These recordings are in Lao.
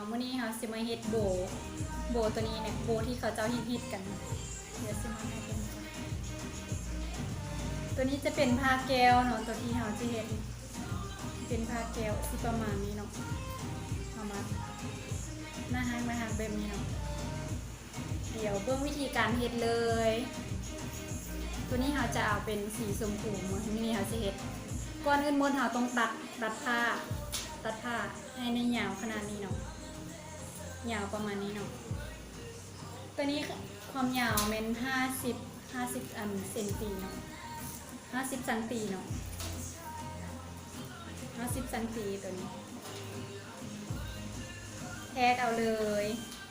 ມື້ນີ້ເຮົາຊິມາເຮັດໂບ ໂບຕົວນີ້ແຫຼະ ໂບທີ່ເຂົາເຈົ້າຮິດໆກັນ. ດຽວຊິມາໃຫ້ເບິ່ງກ່ອນ. ຕົວນີ້ຈະເປັນຜ້າແກ້ວເນາະ ຕົວທີ່ເຮົາຈະເຮັດ ເປັນຜ້າແກ້ວ ຊິປະມານນີ້ເນາະ. ເອົາມາ ໜ້າຮັກ ໜ້າຮັກແບບນີ້ເນາະ. ດຽວເບິ່ງວິທີການເຮັດເລີຍ. ຕົວນີ້ເຮົາຈະເອົາເປັນສີຊົມພູ ມື້ນີ້ເຮົາຊິເຮັດ. ກ່ອນອື່ນໝົດເຮົາຕ້ອງຕັດ ຕັດຜ້າ ຕັດຜ້າໃຫ້ໄດ້ຍາວຂະໜາດນີ້ເນາະ ຍາວປະມານນີ້ເນາະ. ຕົວນີ້ຄວາມຍາວແມ່ນຫ້າສິບ ຫ້າສິບອັນເຊັນຕີເນາະ ຫ້າສິບຊັງຕີເນາະ ຫ້າສິບຊັງຕີຕົວນີ້. ແທກເອົາເລີຍ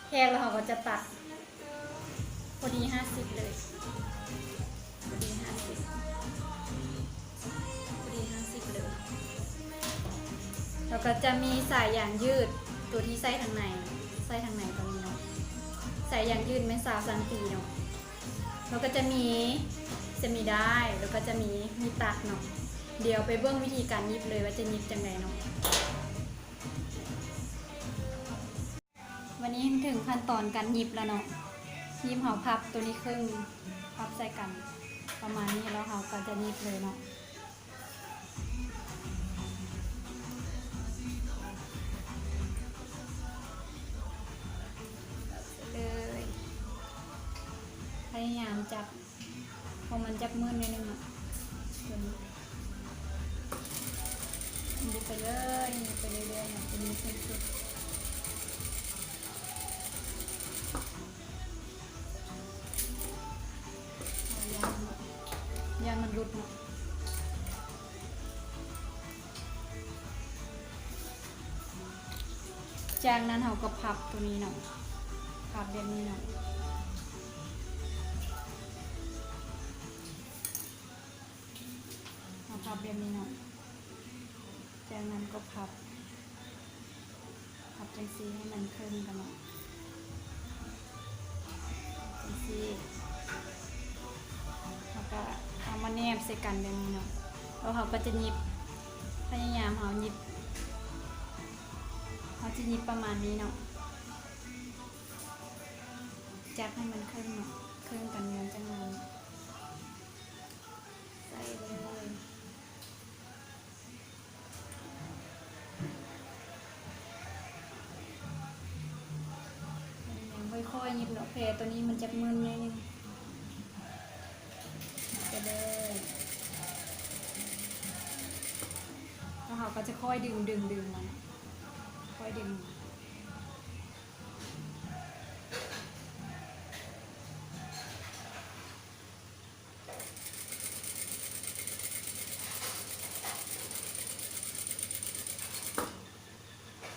ແທກແລ້ວເຮົາກໍຈະຕັດ ພໍດີຫ້າສິບເລີຍ ພໍດີຫ້າສິບ ພໍດີຫ້າສິບເລີຍ. ແລ້ວກໍຈະມີສາຍຢາງຢືດ ຕົວທີ່ໃສ່ທາງໃນ ໃສ່ທາງໃນກໍມີເນາະ ສາຍຢາງຢືດແມ່ນຊາວຊັງຕີເນາະ. ແລ້ວກໍຈະມີ ຈະມີດ້າຍ ແລ້ວກໍຈະມີ ມີດຕັດເນາະ. ດຽວໄປເບິ່ງວິທີການຫຍິບເລີຍວ່າຈະຫຍິບຈັ່ງໃດເນາະ. ວັນນີ້ເຖິງຂັ້ນຕອນການຫຍິບແລ້ວເນາະ. ຫຍິບ ເຮົາພັບຕົວນີ້ເຄິ່ງ ພັບໃສ່ກັນປະມານນີ້ ແລ້ວເຮົາກໍຈະຫຍິບເລີຍເນາະ. ເລີຍ ພະຍາຍາມຈັບ ເພາະມັນຈັບມື່ນໜ້ອຍໜຶ່ງເນາະ ຕົວນີ້. ຫຍິບໄປເລີຍ ຫຍິບໄປເລື້ອຍໆເນາະ ຕົວນີ້ເປັນຈຸດ ຢ້ານ ຢ້ານມັນຫຼຸດເນາະ. ຈາກນັ້ນເຮົາກໍພັບຕົວນີ້ເນາະ ພັບແບບນີ້ເນາະ ເຮົາພັບແບບນີ້ເນາະ. ຈາກນັ້ນກໍພັບ ພັບຈັ່ງຊີ້ໃຫ້ມັນເຄິ່ງກັນເນາະ ຈັ່ງຊີ້. ແລ້ວກໍເອົາມາແນບໃສ່ກັນແບບນີ້ເນາະ ແລ້ວເຮົາກໍຈະຫຍິບ ພະຍາຍາມເຮົາຫຍິບ ເຮົາຈະຫຍິບປະມານນີ້ເນາະ ຈັບໃຫ້ມັນເຄິ່ງເນາະ ເຄິ່ງກັນ ມັນຈັ່ງງາມ. ໃສ່ເລີຍ ຄ່ອຍໆຫຍິບເນາະ ແພຕົວນີ້ມັນຈະມຶນໜ້ອຍໜຶ່ງ. ໃສ່ເລີຍ ແລ້ວເຮົາກໍຈະຄ່ອຍດຶງໆໆມັນ ຄ່ອຍດຶງ.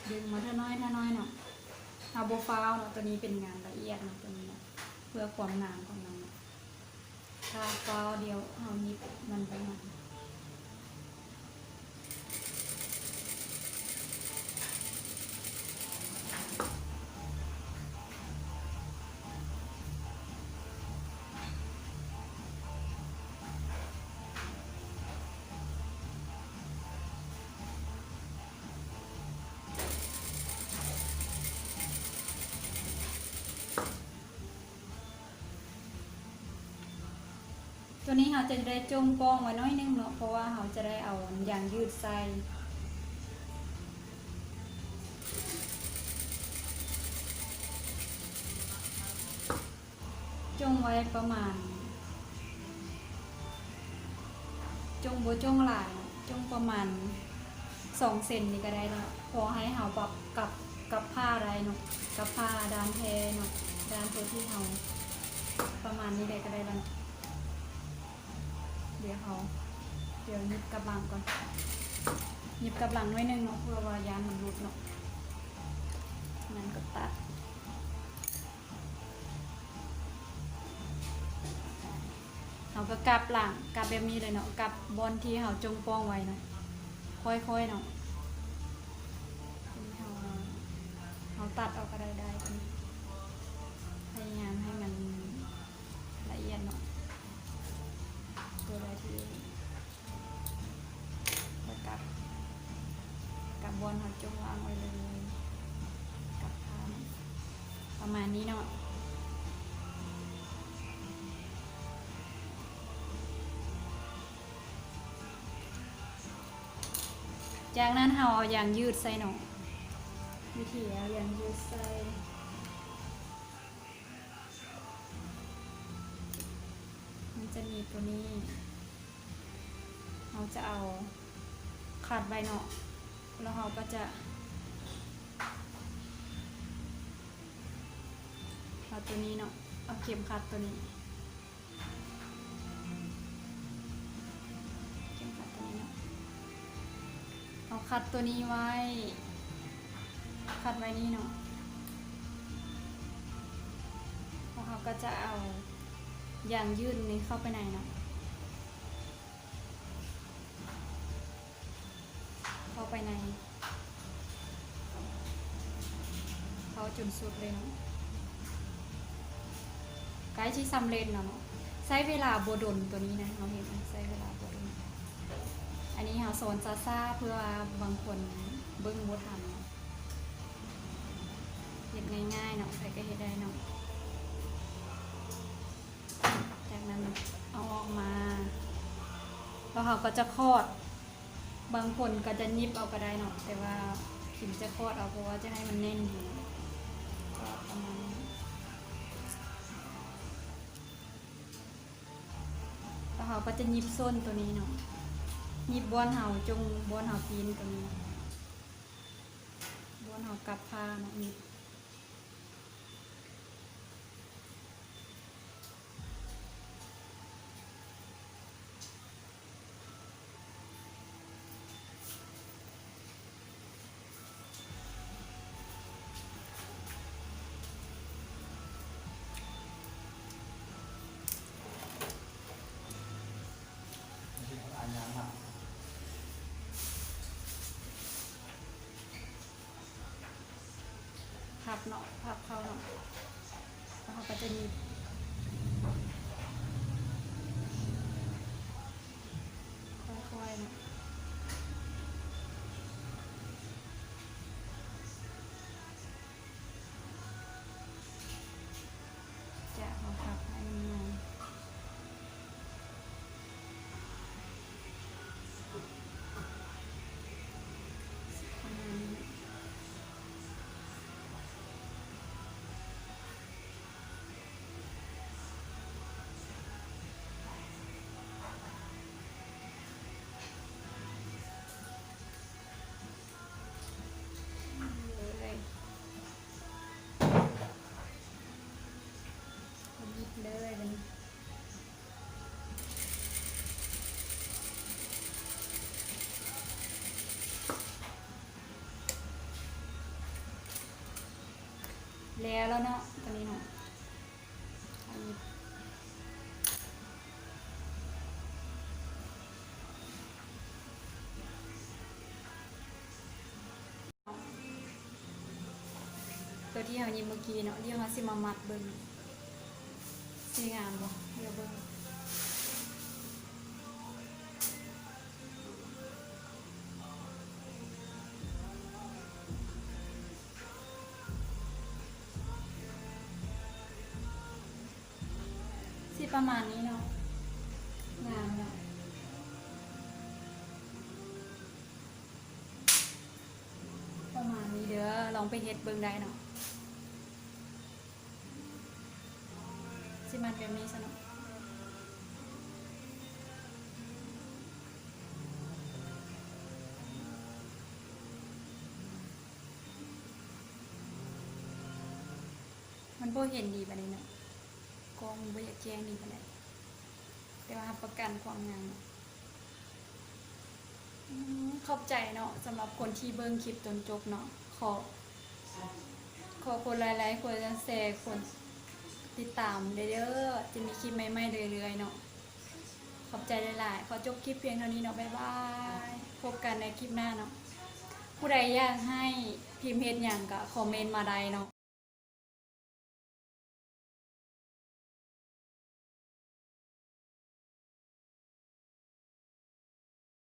ດຶງມາເທື່ອນ້ອຍເທື່ອນ້ອຍເນາະ ເຮົາບໍ່ຟ້າວເນາະ ຕົວນີ້ເປັນງານລະອຽດເນາະ ຕົວນີ້ເນາະ ເພື່ອຄວາມງາມຂອງມັນເນາະ ຖ້າຟ້າວດຽວເຮົາຫຍິບມັນບໍ່ໝັ້ນ. ຕົວນີ້ເຮົາຈະໄດ້ຈົ່ງປ້ອງໄວ້ໜ້ອຍໜຶ່ງເນາະ ເພາະວ່າເຮົາຈະໄດ້ເອົາຢາງຢືດໃສ່ ຈົ່ງໄວ້ປະມານ ຈົ່ງບໍ່ຈົ່ງຫຼາຍ ຈົ່ງປະມານສອງເຊັນນີ້ກໍໄດ້ລະ ພໍໃຫ້ເຮົາແບບກັບ ກັບຜ້າໄດ້ເນາະ ກັບຜ້າດ້ານແທ້ເນາະ ດ້ານຕົວທີ່ເຮົາ ປະມານນີ້ແຫຼະກໍໄດ້ລະເນາະ. ດຽວເຮົາ ດຽວຫຍິບກັບຫຼັງກ່ອນ ຫຍິບກັບຫຼັງໜ້ອຍໜຶ່ງເນາະ ເພື່ອວ່າຢ້ານມັນຫຼຸດເນາະ ມັນກໍຕັດ. ເຮົາກໍກັບຫຼັງ ກັບແບບນີ້ເລີຍເນາະ ກັບບ່ອນທີ່ເຮົາຈົ່ງປ້ອງໄວ້ເນາະ ຄ່ອຍໆເນາະ ເຮົາ ເຮົາຕັດເອົາກໍໄດ້ ໄດ້ ພະຍາຍາມໃຫ້ມັນລະອຽດເນາະ ຕົວໃດທີ່ ແລ້ວກັບ ກັບບ່ອນເຮົາຈົ່ງວາງໄວ້ເລີຍ ກັ ປະມານນີ້ເນາະ. ຈາກນັ້ນເຮົາເອົາຢາງຍືດໃສ່ເນາະ. ວິທີເອົາຢາງຍືດໃສ່ ມັນຈະມີຕົວນີ້ ເຮົາຈະເອົາຂັດໄວ້ເນາະ ແລ້ວເຮົາກໍຈະເອົາຕົວນີ້ເນາະ ເອົາເຂັມຂັດຕົວນີ້ ເຂັມຂັດຕົວນີ້ເນາະ ເຮົາຂັດຕົວນີ້ໄວ້ ຂັດໄວ້ນີ້ເນາະ ແລ້ວເຮົາກໍຈະເອົາຢາງຍືດນີ້ເຂົ້າໄປໃນເນາະ. ເຂົ້າໄປໃນ ເຂົ້າຈົນສຸດເລີຍເນາະ ໃກ້ຊິສຳເລັດແລ້ວເນາະ. ໃຊ້ເວລາບໍ່ດົນ ຕົວນີ້ນະ ເຮົາເຮັດໃຊ້ເວລາບໍ່ດົນ. ອັນນີ້ເຮົາສອນຊ້າໆ ເພື່ອວ່າບາງຄົນເບິ່ງບໍ່ທັນເນາະ. ເຮັດງ່າຍໆເນາະ ໃຜກໍເຮັດໄດ້ເນາະ. ຈາກນັ້ນເອົາອອກມາ ແລ້ວເຮົາກໍຈະຂອດ ບາງຄົນກໍຈະຫຍິບເອົາກໍໄດ້ເນາະ ແຕ່ວ່າພິມຈະຂອດເອົາ ເພາະວ່າຈະໃຫ້ມັນແໜ້ນດີ ກໍປະມານນີ້. ແລ້ວເຮົາກໍຈະຫຍິບສົ້ນຕົວນີ້ເນາະ ຫຍິບບ່ອນເຮົາຈົງ ບ່ອນເຮົາຕີນຕົວນີ້ ບ່ອນເຮົາກັບຜ້າເນາະ ຫຍິບ. ພັບເນາະ ພັບເຂົ້າເນາະ ແລ້ວເຮົາກໍຈະໜີບ ຄ່ອຍໆເນາະ ຈະເອົາພັບໃຫ້ມັນງາມ. ແລ້ວແລ້ວເນາະ ຕອນນີ້ເນາະ ຕົວທີ່ເຮົາຍິບເມື່ອກີ້ເນາະ ດຽວເຮົາຊິມາມັດເບິ່ງ ຊິງາມບໍ່ ດຽວເບິ່ງ. ຊິປະມານນີ້ເນາະ ງາມເນາະ ປະມານນີ້ເດີ ລອງໄປເຮັດເບິ່ງໄດ້ເນາະ. ຊິມັດແບບນີ້ຊະເນາະ ມັນບໍ່ເຫັນດີປານໃດເນາະ ກ້ອງມັນບໍ່ຢາກແຈ້ງດີປານໃດ ແຕ່ວ່າຮັບປະກັນຄວາມງາມເນາະ. ອືມ ຂອບໃຈເນາະ ສຳລັບຄົນທີ່ເບິ່ງຄລິບຈົນຈົບເນາະ ຂໍ ຂໍກົດໄລຄ໌ ກົດແຊ ກົດຕິດຕາມເດີ ຈະມີຄລິບໃໝ່ໆເລື້ອຍໆເນາະ ຂອບໃຈຫຼາຍໆ ຂໍຈົບຄລິບພຽງເທົ່ານີ້ເນາະ ບາຍບາຍ ພົບກັນໃນຄລິບໜ້າເນາະ ຜູ້ໃດຢາກໃຫ້ພິມເຮັດຫຍັງກໍຄອມເມັນມາໄດ້ເນາະ.